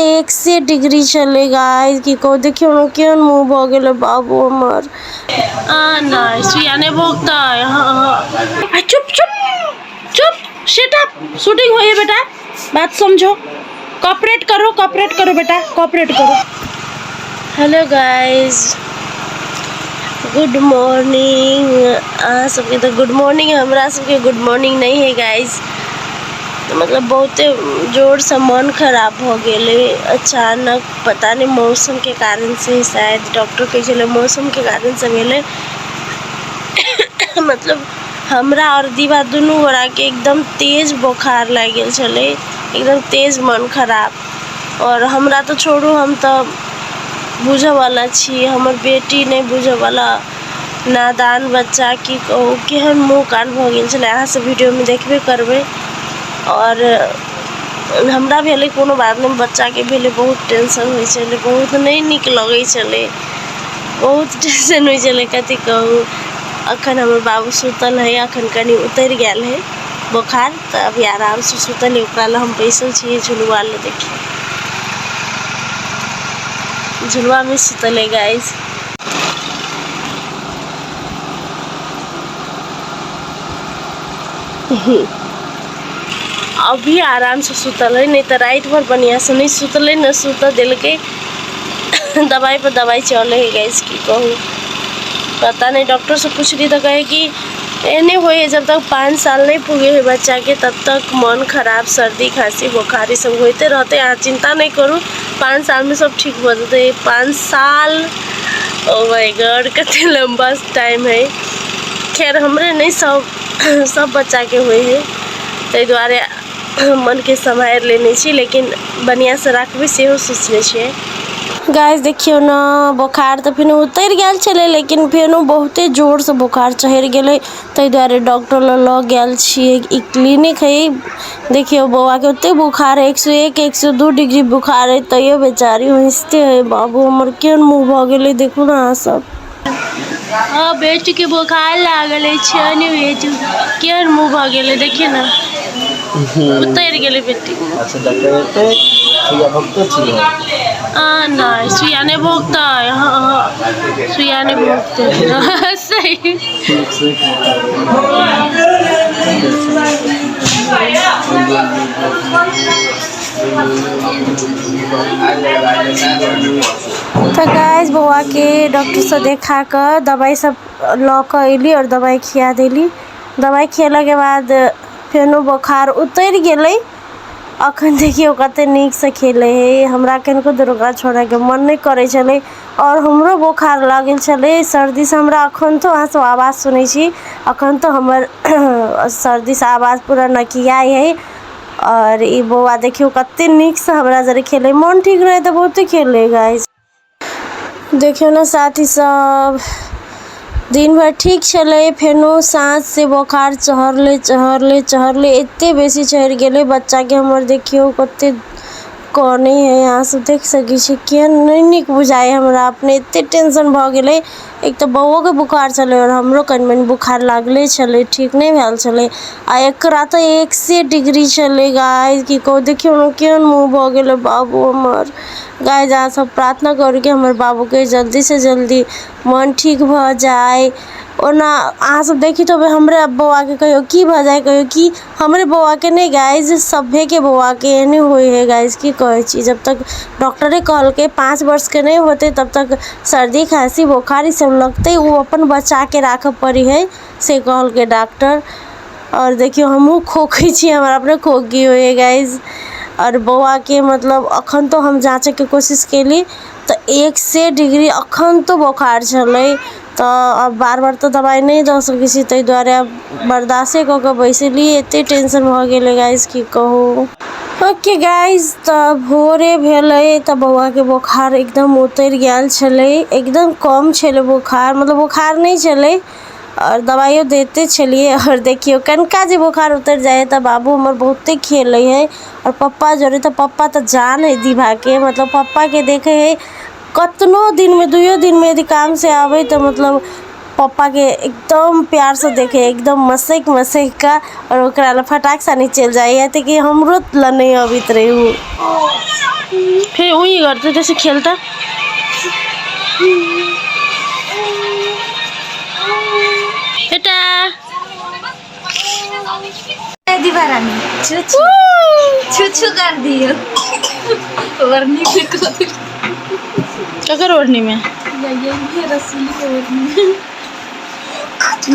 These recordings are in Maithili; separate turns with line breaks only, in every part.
100 डिग्री छलै गाइस। की कहू, देखियौ ने केहन मुँह भऽ गेलै बाबू हमर। नहि, सुइया नहि भोगतै। हाँ, चुप चुप चुप, शट अप, शूटिंग होइए बेटा, बात समझो, कॉपरेट करो, कॉपरेट करो बेटा, कॉपरेट करो। Hello guys, good morning. अहाँ सबके तऽ गुड मॉर्निंग, हमरा सबके गुड मॉर्निंग नहि है गाइस। तऽ मतलब बहुते जोरसँ मन खराब भऽ गेलै अचानक, पता नहि मौसमके कारणसँ शायद, डॉक्टर कहै छलै मौसमके कारणसँ भेलै। मतलब हमरा आओर दीवा दुनू गोराके एकदम तेज बोखार लागि गेल छलै, एकदम तेज मन खराब। आओर हमरा तऽ छोड़ू, हम तऽ बुझऽवला छी, हमर बेटी नहि बुझऽवला, नादान बच्चा, की कहू केहन मुँह कान भऽ गेल छलै, अहाँ सब वीडियोमे देखबे करबै। आओर हमरा भेलै कोनो बात नहि, बच्चाके भेलै बहुत टेंशन होइ छलै, बहुत नहि नीक लगै छलै, बहुत टेंशन होइ छलै, कथी कहू। अखन हमर बाबू सुतल हइ, अखन कनि उतरि गेल हइ बोखार, तऽ अभी आरामसँ सुतल हइ, ओकरा लए हम बैसल छियै झुलुआ लए। देखियौ झुलुआमे सुतल हइ गाइस। अभी आरामसँ सुतल हइ, नहि तऽ राति भर बढ़िआँसँ नहि सुतलै, नहि सुतऽ देलकै, दबाइ पर दबाइ चलै हइ गाइस। की कहू, पता नहि, डॉक्टरसँ पुछली तऽ कहै कि एहने होइ हइ, जब तक 5 साल नहि पुगे हइ बच्चाके तब तक मन खराब, सर्दी खाँसी बोखार ई सब होइते रहतै, अहाँ चिन्ता नहि करू, 5 सालमे सब ठीक भऽ जेतै। 5 साल, ओ my God, कते लम्बा टाइम है। खैर हमरे नहि, सब बच्चाके होइ हइ, ताहि दुआरे मनके सम्हारि लेने छी, लेकिन बढ़िआँसँ राखबै सेहो सोचने छियै। गाइस देखियौ ने, बोखार तऽ फेनो उतरि गेल छलै, लेकिन फेनो बहुते जोरसँ बोखार चढ़ि गेलै, ताहि दुआरे डॉक्टर लग लऽ गेल छियै। ई क्लिनिक हइ। देखियौ बौआके ओते बोखार हइ, 101 102 डिग्री बोखार हइ, तैयो बेचारी हँसिते हइ। बाबू हमर केहन मुँह भऽ गेलै, देखू ने अहाँ सब। हँ, बेटीके बोखार लागल अछि, बेटी केहन मुँह भऽ गेलै, देखियौ ने, उतरि गेलै बेटी।
अच्छा, डॉक्टर एतै, सुइया भोगते छियै?
नहि, सुइया नहि भोगतै। हँ, सुइया नहि भोगतै, सही। तऽ गाइस बौआके डॉक्टरसँ देखा कऽ दबाइ सब लऽ कऽ अयली आओर दबाइ खिया देली। दबाइ खियेलाके बाद फेनो बोखार उतरि गेलै। अखन देखियौ कते नीकसँ खेलै हइ। हमरा कनिको देर ओकरा छोड़ैके मन नहि करै छलै, आओर हमरो बोखार लागल छलै सर्दीसँ। हमरा अखन तो अहाँ सब आवाज सुनै छी, अखन तो हमर सर्दीसँ आवाज पूरा नकियाइ हइ। आओर ई बौआ देखियौ कते नीकसँ हमरा जरे खेलै, मन ठीक रहै तऽ बहुते खेलै। गाइस देखियौ ने साथी सब, दिन भरि ठीक छलै, फेनो साँझसँ बोखार चढ़लै चढ़लै चढ़लै, एते बेसी चढ़ि गेलै बच्चाके हमर। देखियौ कते कनै हइ, अहाँ सब देख सकै छी। केहन नहि नीक बुझाइ हमरा अपने, एते टेंशन भऽ गेलै। एक तऽ बौओके बोखार छलै आओर हमरो कनि मनि बोखार लागले छलै, ठीक नहि भेल छलै, आ एकरा तऽ 100 डिग्री छलै गाइस। की कहू, देखियौ ने केहन मुँह भऽ गेलै बाबू हमर। गाइस अहाँ सब प्रार्थना करू कि हमर बाबूके जल्दीसँ जल्दी मन ठीक भऽ जाय। ओना अहाँ सब देखैत होबै हमरे बौआके कहियो की भऽ जाय, कहियो की, हमरे बौआके नहि गाइस, सभेके बौआके एहने होइ हइ गाइस। की कहै छी, जब तक डॉक्टरे कहलकै 5 वर्षके नहि होतै तब तक सर्दी खाँसी बोखार ई सब लगतै, ओ अपन बचाके राखऽ पड़ै हइ, से कहलकै डॉक्टर। आओर देखियौ हमहूँ खोखै छी, हमरा अपने खोखी होइ हइ गाइस। आओर बौआके मतलब अखन तऽ हम जाँचैके कोशिश केली तऽ 100 डिग्री अखन तऽ बोखार छलै। तऽ आब बार बार तऽ दबाइ नहि दऽ सकै छी, ताहि दुआरे आब बर्दाश्ते कऽ कऽ बैसली, एते टेंशन भऽ गेलै गाइस, की कहू। ओके गाइस, तऽ भोरे भेलै तऽ बौआके बोखार एकदम उतरि गेल छलै, एकदम कम छलै बोखार, मतलब बोखार नहि छलै, आओर दबाइयो दैते छलियै। आओर देखियौ कनिका जे बोखार उतरि जाइ हइ तऽ बाबू हमर बहुते खेलै हइ, आओर पप्पा जरे तऽ पप्पा तऽ जान हइ दीभाके, मतलब पप्पाके देखै हइ कतनो दिनमे, 2 दिनमे यदि कामसँ आबै तऽ मतलब पप्पाके एकदम प्यारसँ देखै एकदम मसकि मसकि कऽ आओर ओकरा लए फटाक सनी चलि जाइए तऽ कि हमरो लए नहि अबैत रहै ओ। फेर वही करते जैसे खेलता। बेटा
दीवारानी छु छु छु छु कर दियो वरनी के को
ककर ओढ़नी में?
या ये भी रसूली के ओढ़नी।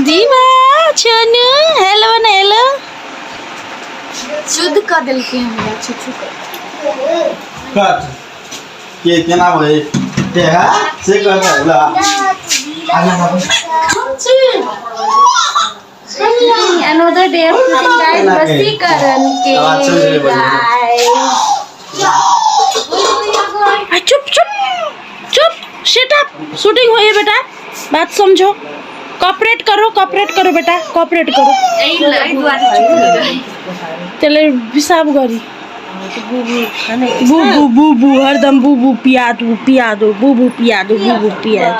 दीवा छोनू हेलो ना हेलो।
शुद्ध कर देलके हमरा छु छु कर।
कट के केना भए ते हा से कहले ल आगा आगा।
Another day of shooting guys, वसीकरण के।
आवाज चल रही है।
गाइस चुप चुप चुप, शट अप, शूटिंग हुई है बेटा, बात समझो, कॉपरेट करो, कॉपरेट करो बेटा, कॉपरेट करो। चले पेशाब करी। बू बू बू हरदम बू बू पिया दू पिया दो, बू बू पिया दो, बू बू पिया दो।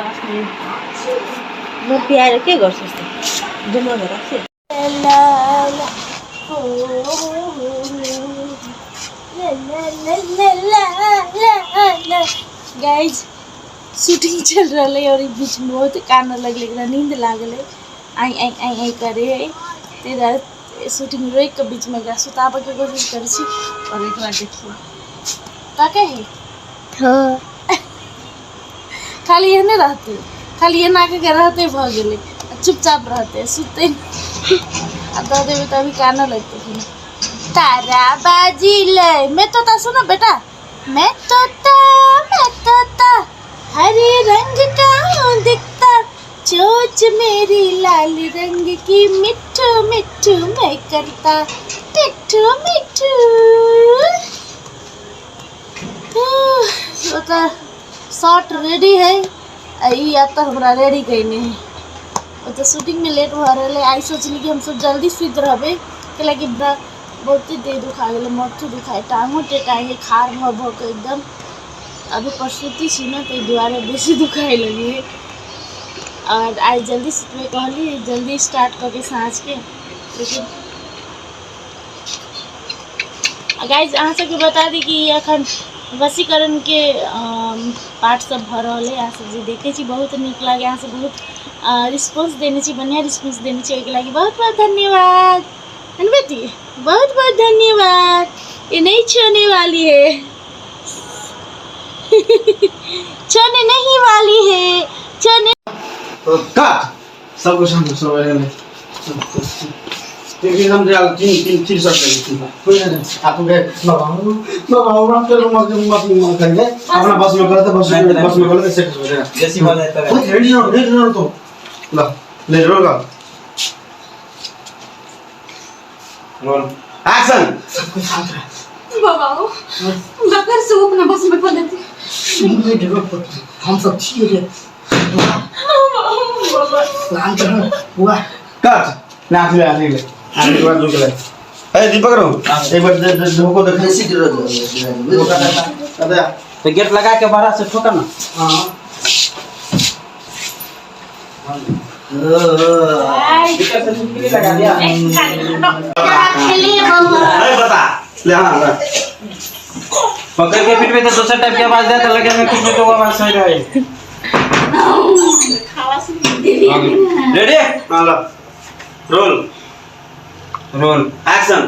म पियाएर के गर्छु? गाइज शूटिंग चल रहा है और बीच में बहुत कान लगले, एकरा नींद लागल आई आई आई आई करे है, ताहि दुआरे शूटिंग रोकि कऽ बीचमे एकरा सुताबऽके कोशिश करै छी। और एक बार देखिए ताके है खाली एहने रहतै, खाली एना कऽ के रहतै, भऽ गेलै, चुपचाप रहतै, सुतै आ दऽ देबै तऽ अभी कानऽ लगतै। तारा बाजी ले मैं तोता, सुनो बेटा, मैं तोता मैं तोता हरे रंग का हूँ दिखता, चोच मेरी लाल रंग की, मिट्ठू मिट्ठू मैं करता मिट्ठू मिट्ठू। ओकर शॉर्ट रेडी है आ ई एतऽ हमरा रेडी कयने है। ओतऽ शूटिंगमे लेट भऽ रहलै। आइ सोचली कि हमसब जल्दी सुति रहबै, कैलाकि बहुते देह दुखा गेलै, माथो दुखाइ, टांगो टेकाइ है, खाड़ भऽ भऽ कऽ एकदम। अभी प्रसूति छी ने, ताहि दुआरे बेसी दुखाइ लगै। और आइ जल्दी सुतबै कहली, जल्दी स्टार्ट कऽ के साँझके। लेकिन गाइज अहाँ सबके बता दी कि अखन वशीकरणके पार्ट सब भऽ रहल है। अहाँ सब जे देखै छी बहुत नीक लागै, अहाँ सब बहुत रिस्पॉन्स देने छी, बढ़िआँ रिस्पॉन्स देने छी, ओहिके लागि बहुत बहुत धन्यवाद। है बेटी, बहुत बहुत धन्यवाद। ये नहीं छोड़ने वाली है, छोड़ने नहीं वाली है, छोड़ने।
कट सब कुछ हम सब एने तीन हम जाल तीन तीन तीन सब कोई नहीं आपको गए बाबा बाबा बाप के मत मत मत करेंगे, अपना बस में करते, बस में बस में करते सेट हो जाएगा।
जैसी बात है तब
रेडी हो, रेडी हो तो ला ले रोल का
रोल
एक्शन।
बाबा बाबा से अपना बस में कर देते
हम सब छियै रे प्लान कर बुआ।
कट ना ले ले ले आने के बाद रुक ले। ए दीपक रो एक बार दे दे धोको देख
बेसी डर
धोखा दे दे
तो गेट लगा के बाहर से ठोका ना।
हां
भीतर से छिपकली लगा दिया।
अरे बता ले। हां ले।
पकड़ के पीठ पे तो दूसरा टाइप की आवाज देता लगे मैं कुछ तो आवाज सही रहे।
रेडी हां ला रोल
रोल
एक्शन।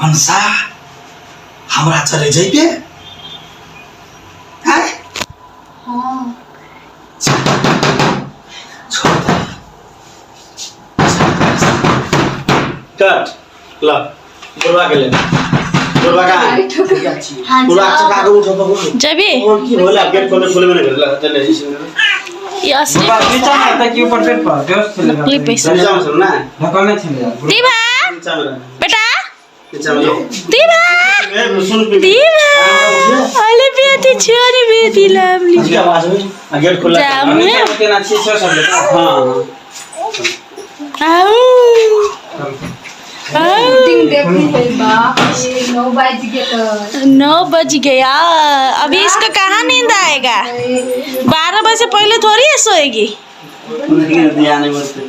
हंसा हमरा चले जइबे हैं?
हां
छोड़ दे।
कट ल बुढ़वा के ले बुढ़वा का बुढ़वा के चका के उठो तो
जबी
और की होला गेट खोले खोले में नहीं ल चले इसी
ये असली
नीचा में आता कि ऊपर पेट पर बेहोश छले
नकली पैसा।
नीचा में सुन ना
ढकलने छले यार।
दीवा
नीचा में रह
बेटा
नीचा में जाओ।
दीवा
ए सुन पे
दीवा अले बेटी छोरी बेटी लामली
इसकी आवाज में आ गेट खुला
जाम।
नीचा में केना छी से सब लेता।
हां
आऊ आऊ
शूटिंग देखी है बाप रे 9 बज गेल।
9 बज गया, अभी इसको कहाँ नींद आएगा? 12 बजे से पहले थोड़ी है सोएगी।
ध्यान नहीं बचते।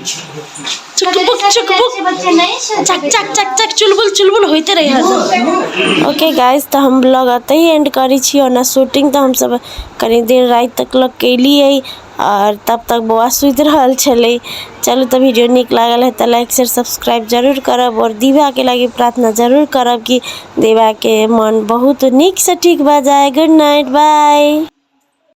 चुकबुक चुकबुक
बच्चे नहीं
चक चक चक चक चुलबुल चुलबुल होइते रही हरदम। ओके गाइस, तऽ हम ब्लॉग एतहि एंड करै छी। ओना शूटिंग तऽ हमसब कनी देर राति तक लग केलियै और तब तक बौआ सुति रहल छलै। चलू तऽ वीडियो नीक लागल है तऽ लाइक शेयर सब्सक्राइब जरूर करब और दीवाके लागि प्रार्थना जरूर करब कि दीवाके मन बहुत नीकसँ ठीक भऽ जाए। Good night, bye.